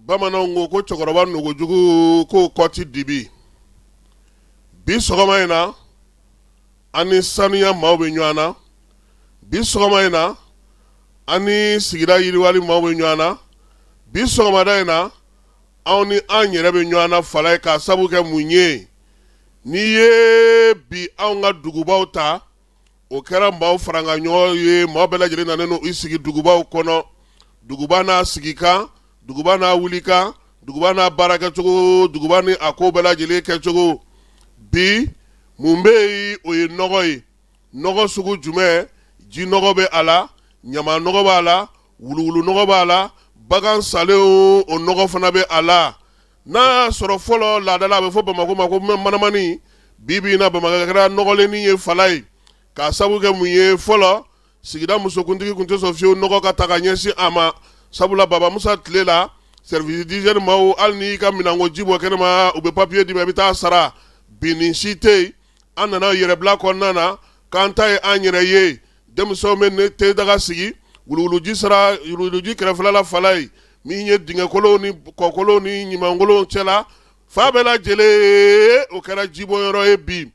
Bamananw ko ko cɛkɔrɔba nogojugu k'o kɔ tɛ dibi. Bi sɔgɔma in na, an ni sanuya maaw bɛ ɲɔgɔn na. Bi sɔgɔma in na, an ni sigida yiriwali maaw bɛ ɲɔgɔn na. Bi sɔgɔmada in na, anw ni an yɛrɛ bɛ ɲɔgɔn na falaye k'a sabu kɛ mun ye? N'i ye bi anw ka dugubaw ta, o kɛra maaw farankan ɲɔgɔn ye, maa bɛɛ lajɛlen nanen don i sigi dugubaw kɔnɔ. Duguba n'a sigikan, duguba n'a wulikan, duguba n'a baarakɛcogo, duguba ni a ko bɛɛ lajɛlen kɛcogo. Bi mun bɛ yen? O ye nɔgɔ ye. Nɔgɔ sugu jumɛn? Ji nɔgɔ bɛ a la, ɲama nɔgɔ b'a la, wuluwulu nɔgɔ b'a la, bagan salen o nɔgɔ fana bɛ a la. N'a y'a sɔrɔ fɔlɔ laada la, a bɛ fɔ Bamakɔ ma ko manamani. Bi bi in na, Bamakɔ kɛra nɔgɔlennin ye falaye, k'a sabu kɛ mun ye? Fɔlɔ sigida musokuntigi tun tɛ sɔn fiyewu nɔgɔ ka ta ka ɲɛsin a ma, sabula Baba Musa tile la, service d'hygiène maaw, hali n'i ka minɛnko ji bɔ kɛnɛma, u bɛ papiye d'i ma, i bɛ taa sara. Bi nin si tɛ yen. An nana yɛrɛbila kɔnɔna na k'an ta ye an yɛrɛ ye. Denmisɛnw bɛ ne te daga sigi wuluwuluji sira, wuluwuluji kɛrɛfɛla la falaye, min ye dingɛkolonw ni kɔkolonw ni ɲamankolonw cɛla fa bɛɛ lajɛlen, o kɛra jibɔnyɔrɔ ye bi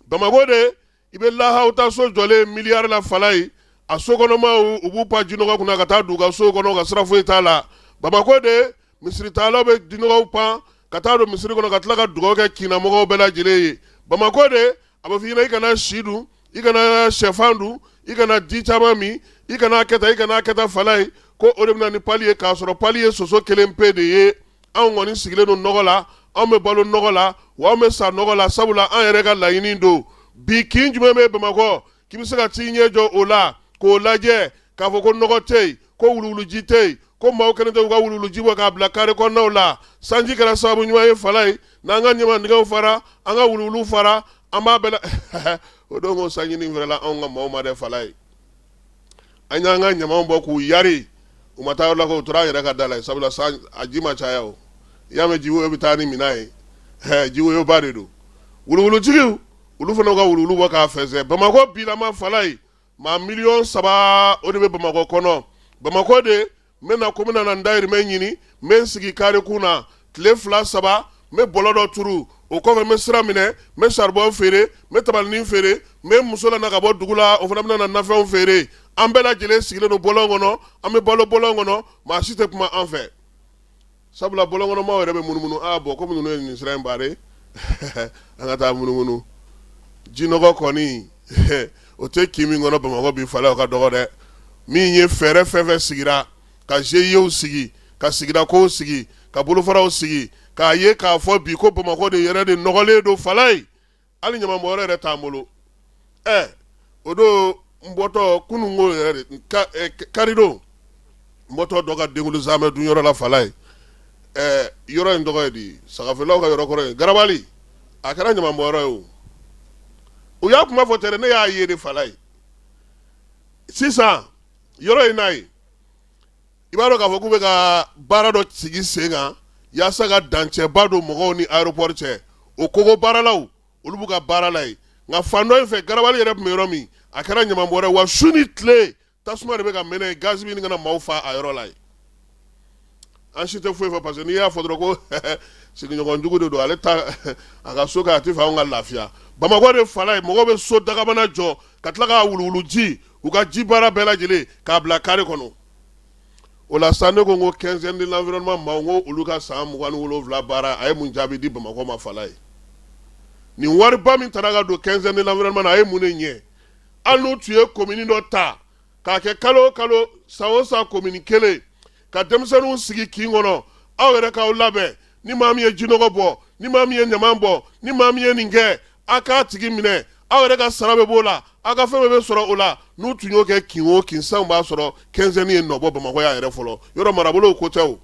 Bamakɔ de. I bɛ lahaw ta so jɔlen miliyari la falaye, a sokɔnɔmaw u b'u pan jinɔgɔ kunna ka taa don u ka so kɔnɔ, ka sira foyi t'a la. Bamakɔ de, misiritalaw bɛ jinɔgɔw pan ka taa don misiri kɔnɔ ka tila ka dugawu kɛ kinamɔgɔw bɛɛ lajɛlen ye. Bamakɔ de, a bɛ f'i ɲɛna i kana si dun, i kana shɛfan dun, i kana ji caman min, i kana kɛ tan, i kana kɛ tan falaye, ko o de bɛ na ni pali ye, k'a sɔrɔ pali ye soso kelen pe de ye. Anw kɔni sigilen don nɔgɔ la, anw bɛ balo nɔgɔ la, wa anw bɛ sa nɔgɔ la, sabula an yɛrɛ ka laɲini don. Bi kin jumɛn bɛ Bamakɔ k'i bɛ se ka t'i ɲɛ jɔ o la k'o lajɛ k'a fɔ ko nɔgɔ tɛ yen, ko wuluwuluji tɛ yen, ko maaw kɛlen tɛ k'u ka wuluwuluji bɔ k'a bila kare kɔnɔnaw la? Sanji kɛra sababu ɲuman ye falaye, n'an ka ɲamandingɛw fara, an ka wuluwuluw fara, an b'a bɛɛ la. O don ko sanji nin fɛrɛla anw ka maaw ma dɛ falaye. An y'an ka ɲamaw bɔ k'u yari, u ma taa yɔrɔ la, k'u tora an yɛrɛ ka da la, sabula san a ji ma caya. O i y'a mɛn jiwoyo bɛ taa ni minɛn ye, jiwoyoba de don. Wuluwulutigiw, olu fana ka wuluwulu bɔ k'a fɛnsɛ. Bamakɔ bilama falaye, maa miliyɔn 3 o de bɛ Bamakɔ kɔnɔ. Bamakɔ de, n bɛ na ko n bɛna na n dayirimɛ ɲini, n bɛ n sigi kare kun na tile 2 3, n bɛ bɔlɔ dɔ turu, o kɔfɛ n bɛ sira minɛ, n bɛ saribɔn feere, n bɛ tabalinin feere, n bɛ muso lana ka bɔ dugu la, o fana bɛna na nafɛnw feere. An bɛɛ lajɛlen sigilen don bɔlɔn kɔnɔ, an bɛ balo bɔlɔn kɔnɔ, maa si tɛ kuma an fɛ, sabula bɔlɔnkɔnɔmaw yɛrɛ bɛ munumunu. Aa bɔn, komi ninnu ye nin sira in bare, an ka taa munumunu. Jinɔgɔ kɔni, o tɛ kin min kɔnɔ Bamakɔ bi falaye, o ka dɔgɔ dɛ. Min ye fɛɛrɛ fɛn fɛn sigira, ka GIEw sigi, ka sigida kow sigi, ka bolofaraw sigi, k'a ye k'a fɔ bi ko Bamakɔ de yɛrɛ de nɔgɔlen don falaye, hali ɲamanbɔyɔrɔ yɛrɛ t'an bolo. Ɛ o don n bɔtɔ kununko yɛrɛ de, karidon, n bɔtɔ dɔ ka denkunli zamɛ dunyɔrɔ la falaye. Ɛ yɔrɔ in tɔgɔ ye di? Sagafeerelaw ka yɔrɔ kɔrɔ ye Garabali. A kɛra ɲamanbɔyɔrɔ ye o. U y'a kuma fɔ tɛ dɛ, ne y'a ye de falaye. Sisan yɔrɔ in n'a ye, i b'a dɔn k'a fɔ k'u bɛ ka baara dɔ sigi sen kan yaasa ka dancɛba don mɔgɔw ni aéroport cɛ. O kogo baaralaw, olu b'u ka baara la yen, nka fan dɔ in fɛ, Garabali yɛrɛ tun bɛ yɔrɔ min, a kɛra ɲamanbɔrɛ, wa su ni tile tasuma de bɛ ka mɛnɛ yen, gazi bɛ ɲini ka na maaw fa a yɔrɔ la yen. An si tɛ foyi fɔ, parce que n'i y'a fɔ dɔrɔn ko sigiɲɔgɔn jugu de don, ale ta a ka so kɛ, a tɛ fɛ anw ka lafiya. Bamakɔ de falaye, mɔgɔw bɛ so dagabana jɔ ka tila k'a wuluwuluji, u ka ji baara bɛɛ lajɛlen k'a bila kare kɔnɔ. O la sa, ne ko n ko quinzaine de l'environnement maaw, n ko olu ka san 27 baara, a ye mun jaabi di Bamakɔ ma falaye? Nin wariba min taara ka don quinzaine de l'environnement na, a ye mun de ɲɛ? Hali n'u tun ye komini dɔ ta k'a kɛ kalo o kalo, san o san, komini kelen ka denmisɛnninw sigi kin kɔnɔ, aw yɛrɛ k'aw labɛn, ni maa min ye jinɔgɔ bɔ, ni maa min ye ɲaman bɔ, ni maa min ye nin kɛ, a k'a tigi minɛ, aw yɛrɛ ka sara bɛ b'o la, aw ka fɛn bɛɛ bɛ sɔrɔ o la. N'u tun y'o kɛ kin o kin, san b'a sɔrɔ quinzaine ye nɔ bɔ Bamakɔ yan yɛrɛ fɔlɔ. Yɔrɔ marabolow ko tɛ o.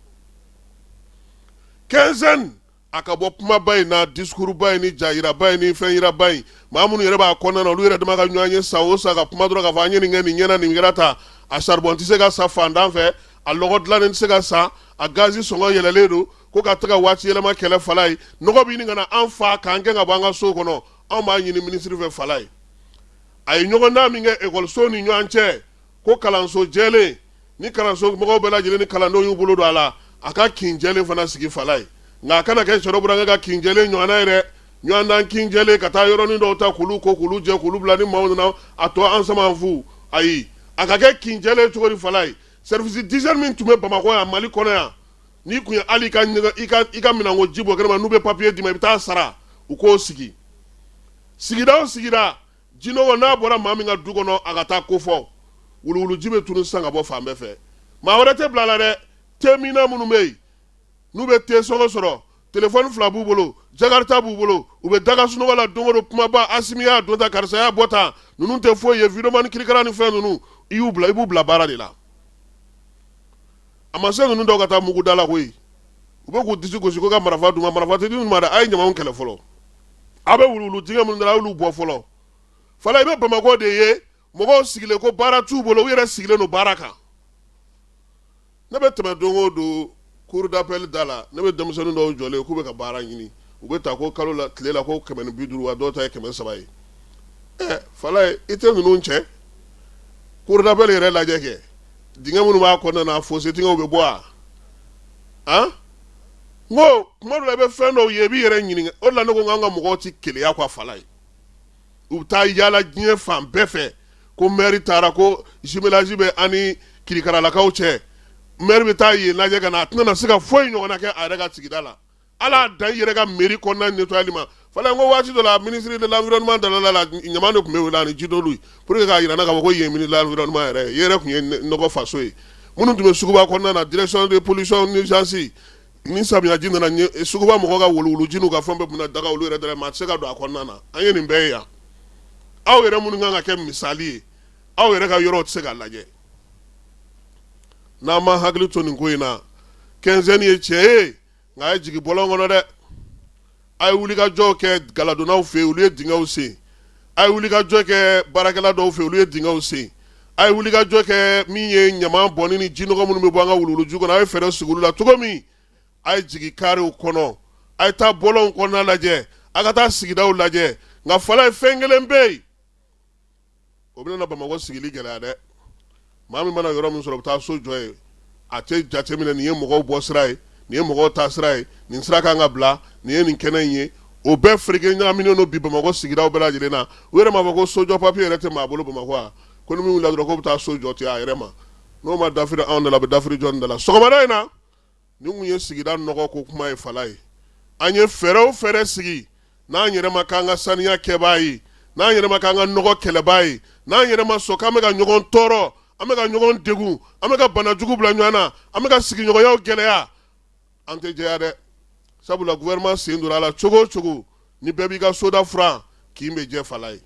Quinzaine a ka bɔ kumaba in na, discours ba in ni jayiraba in ni fɛn yiraba in, maa minnu yɛrɛ b'a kɔnɔna na, olu yɛrɛ dama ka ɲɔgɔn ye san o san ka kuma dɔrɔn k'a fɔ an ye nin kɛ, nin ɲɛna, nin kɛra tan. A saribɔn tɛ se ka san fantan fɛ, a lɔgɔ dilannen tɛ se ka san, a gazi sɔngɔ yɛlɛlen don ko ka taga waati yɛlɛma kɛlɛ falaye, nɔgɔ bɛ ɲini ka na an fa k'an gɛn ka bɔ an ka so kɔnɔ. Anw b'a ɲini minisiri fɛ falaye, a ye ɲɔgɔndan min kɛ ekɔliso ni ɲɔgɔn cɛ, ko kalanso jɛlen ni kalanso mɔgɔw bɛɛ lajɛlen ni kalandenw y'u bolo don a la, A ka kin jɛlen fana sigi, Falaye, nka a kana kɛ Cɛrɔ Burankɛ ka kin jɛlen ɲɔgɔnna ye dɛ. Ɲɔgɔndan kin jɛlen ka taa yɔrɔnin dɔw ta k'olu ko, k'olu jɛ, k'olu bila, ni maaw nana a tɔ an sama fu. Ayi, a ka kɛ kin jɛlen cogo di, Falaye? Service d'hygiène min tun bɛ Bamakɔ yan, Mali kɔnɔ yan, n'i tun ye hali i ka minɛnko ji bɔ kɛnɛma, n'u bɛ papier d'i ma, i bɛ taa sara. U k'o sigi sigida o sigida. Jinɔgɔ n'a bɔra maa min ka du kɔnɔ, a ka taa ko fɔ. Wuluwuluji bɛ tunu sisan ka bɔ fan bɛɛ fɛ. Maa wɛrɛ tɛ bila a la dɛ. Temina minnu bɛ yen, n'u bɛ te sɔngɔ sɔrɔ, telefɔni fila b'u bolo, jakarita b'u bolo, u bɛ daga sunɔgɔ la don o don, kumaba, Asimi y'a don tan, karisa y'a bɔ tan, ninnu tɛ foyi ye. Vidéoman kirikara ni fɛn ninnu, i y'u bila, i b'u bila baara de la. A ma se ninnu dɔw ka taa mugu da la koyi. U bɛ k'u disi gosi ko ka marifa d'u ma. Marifa tɛ di ninnu ma dɛ. A ye ɲamanw kɛlɛ fɔlɔ. A bɛ wuluwulu dingɛ minnu da la, a y'olu bɔ fɔlɔ. Fala, i bɛ Bamakɔ de ye, mɔgɔw sigilen ko baara t'u bolo, u yɛrɛ sigilen don baara kan. Ne bɛ tɛmɛ don o don cour d'appel da la, ne bɛ denmisɛnnin dɔw jɔlen k'u bɛ ka baara ɲini. U bɛ taa ko kalo la, tile la, ko 150, wa dɔw ta ye 300 ye. Ɛ Falaye, i tɛ ninnu cɛ cour d'appel yɛrɛ lajɛ kɛ, dingɛ minnu b'a kɔnɔna na, fossé dingɛw bɛ bɔ wa? Han, n ko kuma dɔ la, i bɛ fɛn dɔw ye, i b'i yɛrɛ ɲininka. O de la ne ko k'an ka mɔgɔw ti keleya quoi, Falaye. U bɛ taa yaala diɲɛ fan bɛɛ fɛ ko maire taara, ko jumelage bɛ an ni Kirikaralakaw cɛ. Maire bɛ taa yen lajɛ ka na, a tɛna na se ka foyi ɲɔgɔnna kɛ a yɛrɛ ka sigida la. Ala dan i yɛrɛ ka mairie kɔnɔna nettoyali ma. Falaye, n ko waati dɔ la, ministre de l'environnement dalala la, ɲaman de tun bɛ wele ani jidolu pour que k'a jira n na k'a fɔ ko yen ministre de l'environnement yɛrɛ ye yɛrɛ tun ye nɔgɔ faso ye. Minnu tun bɛ suguba kɔnɔna na, direction de pollution nuisance, ni samiyaji nana, suguba mɔgɔ ka wuluwuluji n'u ka fɛn bɛɛ tun bɛna daga olu yɛrɛ da la, maa tɛ se ka don a kɔnɔna na. An ye nin bɛɛ ye yan. Aw yɛrɛ minnu kan ka kɛ misali ye, aw yɛrɛ ka yɔrɔw tɛ se ka lajɛ. N'an ma hakili to nin ko in na, quinzaine ye tiɲɛ ye, nka a ye jigin bɔlɔn kɔnɔ dɛ. A ye wulikajɔ kɛ galadonnaw fɛ yen, olu ye dingɛw sen. A ye wulikajɔ kɛ baarakɛla dɔw fɛ, olu ye dingɛw sen. A ye wulikajɔ kɛ min ye ɲaman bɔnni ni jinɔgɔ minnu bɛ bɔ an ka wuluwuluju kɔnɔ, a ye fɛɛrɛ sigi olu la cogo min. A ye jigin karew kɔnɔ, a ye taa bɔlɔnw kɔnɔna lajɛ, a ka taa sigidaw lajɛ. Nka Falaye, fɛn kelen bɛ yen, o bɛna Bamakɔ sigili gɛlɛya dɛ. Maa min mana yɔrɔ min sɔrɔ, o bɛ taa so jɔ yen. A tɛ jateminɛ nin ye mɔgɔw bɔ sira ye, nin ye mɔgɔw taa sira ye, nin sira kan ka bila, nin ye nin kɛnɛ in ye. O bɛɛ fereke ɲagaminen don bi Bamakɔ sigidaw bɛɛ lajɛlen na. U yɛrɛ m'a fɔ ko sojɔ papiye yɛrɛ tɛ maa bolo Bamakɔ wa? Ko ni min wulila dɔrɔn k'o bɛ taa so jɔ ten a yɛrɛ ma. N'o ma dafiri anw da la, a bɛ dafiri jɔn da la? Sɔgɔmada in na, nin kun ye sigida nɔgɔ ko kuma ye, Falaye. An ye fɛɛrɛ o fɛɛrɛ sigi, n'an yɛrɛ ma k'an ka saniya kɛbaa ye, n'an yɛrɛ ma k'an ka nɔgɔ kɛlɛbaa ye, n'an yɛrɛ ma sɔn k'an bɛ ka ɲɔgɔn tɔɔrɔ, an bɛ ka ɲɔgɔn degun, an bɛ ka banajugu bila ɲɔgɔn na, an bɛ ka sigiɲɔgɔnyaw gɛlɛya, an tɛ jɛya dɛ. Sabula gouvernement sen donna a la cogo o cogo, ni bɛɛ b'i ka soda furan, kin bɛ jɛ, Falaye.